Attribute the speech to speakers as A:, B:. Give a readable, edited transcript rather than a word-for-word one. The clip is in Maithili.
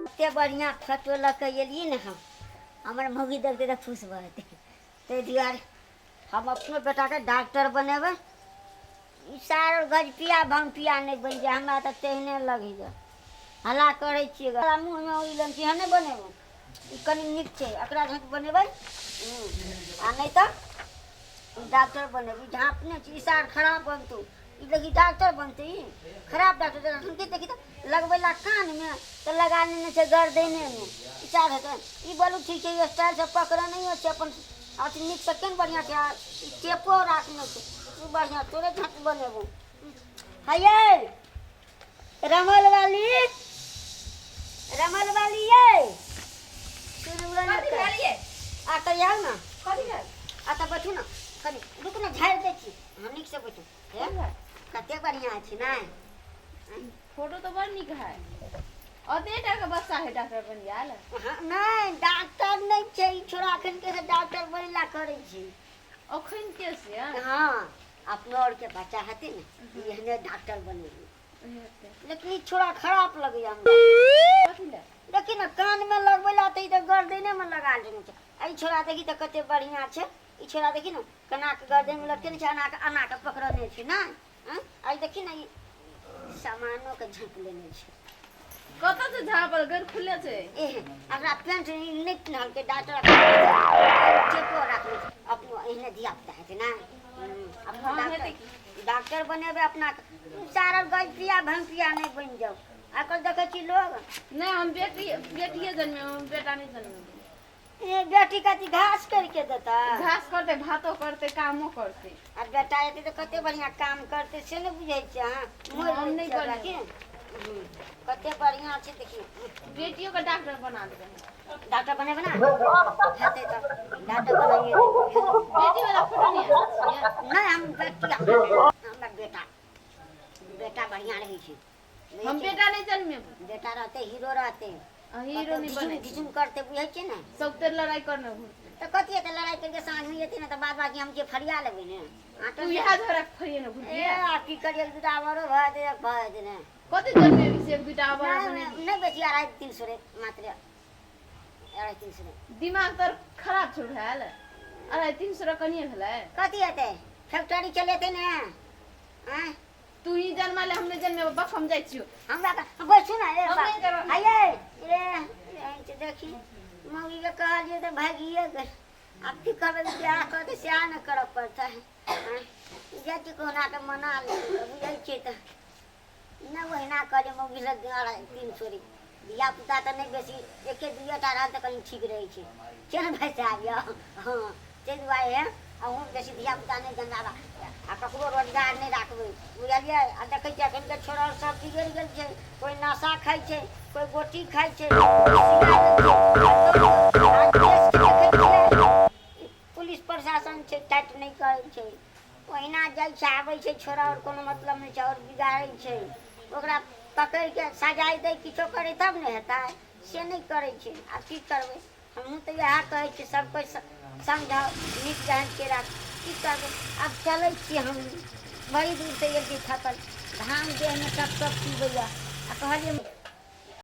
A: एते बढ़िआँ फोटो लऽ कऽ एलियै ने हम, हमर मौगी देखतै तऽ खुश भऽ जेतै। ताहि दुआरे हम अपनो बेटाके डॉक्टर बनेबै। ई सार गजपिया भंगपिया नहि बनि जाय, हमरा तऽ तेहने लगैए। हल्ला करै छियै, एकरा मुँहमे उड़ि लै छी। नहि बनेबै, ई कनि नीक छै, एकरा झट बनेबै आ नहि तऽ डॉक्टर बनेबै। झाँपने छी, ई सार खराब बनतौ। ई देखी, डॉक्टर बनतै ई खराब डॉक्टर। देखी देखी तऽ लगबै ला कानमे तऽ लगा लेने छै गर्दनेमे। ई सार हेतै? ई बोलू ठीक छै? ई स्टाइलसँ पकड़ऽ नहि छै अपन अथी नीकसँ। केहन बढ़िआँ छै। आ ई टेपो राखने छै। ई बढ़िआँ तोरे झट बनेबो। हे रमल वाली, रमल वाली, ये सुनबो ने
B: कथी
A: कर।
B: भेल ये?
A: आ तऽ आउ ने।
B: कथी भेल?
A: आ तऽ बैठू ने कनि, रुकू ने, झाड़ि दै छी। हँ, नीकसँ बैठू। हे, कते बढ़िआँ छै ने?
B: फोटो तऽ बड़ नीक है। ओतने टा के बच्चा है, डॉक्टर बनि गेल?
A: हँ, नहि, डॉक्टर नहि छै ई छोड़ा। एखन के डॉक्टर बनला करै छै।
B: अखन के से?
A: हँ, अपनो आरके बच्चा हेतै ने, ई एहने डॉक्टर बनेबै। लेकिन ई छोड़ा खराब लगैया हमरा।
B: कथी लए?
A: देखी ने, कानमे लगबै ला तऽ ई तऽ गर्दनेमे लगा लेने छै। आ ई छोड़ा देखी तऽ कते बढ़िआँ छै। ई छोड़ा देखी ने, केना के गर्दनमे लटकेने छै, एना के एना के पकड़ने छै ने। आँय? आ ई देखी ने, ई सामानो के झाँपि लेने छै।
B: कतऽ से झाँपल? गैर खुले छै।
A: एह, एकरा पेंट नहि पिन्हलकै डॉक्टर, चेको राखने छै। अपनो एहने धिया पुता हेतै ने? अपनो
B: हँ,
A: डॉक्टर
B: हेतै की।
A: डॉक्टर बनेबै अपना। सारा गजपिया भंगपिया नहि बनि जाउ। आइ देखै छी लोग।
B: नहि, हम बेटी बेटिए जन्मे, हम बेटा नहि जन्मे।
A: ए, बेटी कथी घास करके देता?
B: घास करतै, भातो करतै, कामो करतै।
A: आ बेटा एतै तऽ कते बढ़िआँ काम करतै, से नहि बुझै छियै अहाँ? मोरि
B: हम
A: लै
B: नहि
A: छियै ओकरा
B: बनेबै।
A: की। कते बढ़िआँ छै, देखियौ।
B: बेटियो के डॉक्टर बना देबै।
A: डॉक्टर बनेबै ने? हेतै तऽ डॉक्टर बनाइए देबै।
B: बेटी वाला फोटो नहि आनै छियै?
A: नहि, हम बेटी, हमरा बेटा, बेटा बढ़िआँ रहै छै, बुझै
B: हम
A: छियै?
B: बेटा नहि जन्मेबै।
A: बेटा रहतै, हीरो रहतै।
B: आ हीरो नहि
A: घिचुम
B: बनै।
A: घिचुम करतै, बुझै छियै ने?
B: सब लड़ाई करने घुरतै।
A: तऽ कथी हेतै लड़ाइ करिके? साँझमे एतै ने तऽ बाद बाकी हम जे फरिया लेबै ने आँटो।
B: तू इएह झगड़ा फरिये ने घुरती।
A: ए, आ की करियै? एक दूटा आरो भऽ जेतै, एक भऽ जेतै ने।
B: कथी जन्मेबी से? एक दूटा आवारा
A: नहि
B: बनेबी?
A: नहि बेसी, 250-300 रे, मात्र 250-300 रे।
B: दिमाग तोर खराब छौ भेल? 250-300 रे कनिये भेलै?
A: कथी हेतै? फैक्ट्री चलेतै ने, आँय?
B: तू ही जन्मले, हम नहि जन्मेबो। बस, हम जाइ छियौ।
A: हमरा तऽ बैसू ने ए।
B: हम नहि करब।
A: आइए रे, एहन छै, देखी, मौगीके कहलियै तऽ भागिए गेल। आब की करबै? बियाह करतै सएह ने करऽ पड़तै। आँय, जाइ छी, कहुना कऽ मना लेबै, बुझै छियै तऽ नहि। ओहिना कहलियै मौगी लग 250-300 रे। धिया पुता तऽ नहि बेसी, एके दुइए टा रहल तऽ कनि ठीक रहै छै। छै ने भाइ साहब यौ? हँ, ताहि दुआरे अहूँ बेसी धिया पुता नहि जन्माबा आ ककरो रोजगार नहि राखबै, बुझलियै? आ देखै छियै, एखनके छोड़ल सब बिगड़ि गेल छै। कोइ नशा खाइ छै, कोइ गोटी खाइ छै। पुलिस प्रशासन छै, टाइट नहि करै छै। ओहिना जाइ छै, आबै छै छोड़ा, आओर कोनो मतलब नहि छै, आओर बिगाड़ै छै। ओकरा पकड़िके सजाइ दै, किछो करै तब ने हेतै। से नहि करै छै। आब की करबै? हमहूँ तऽ इएह कहै छियै, सब कोइ समझाउ, नीक जहन राख। की करबै? आब चलै छी हम। बड़ी दूरसँ एलियै, थकल, घाम देहमे टप टप चुबैए। आ कहलियै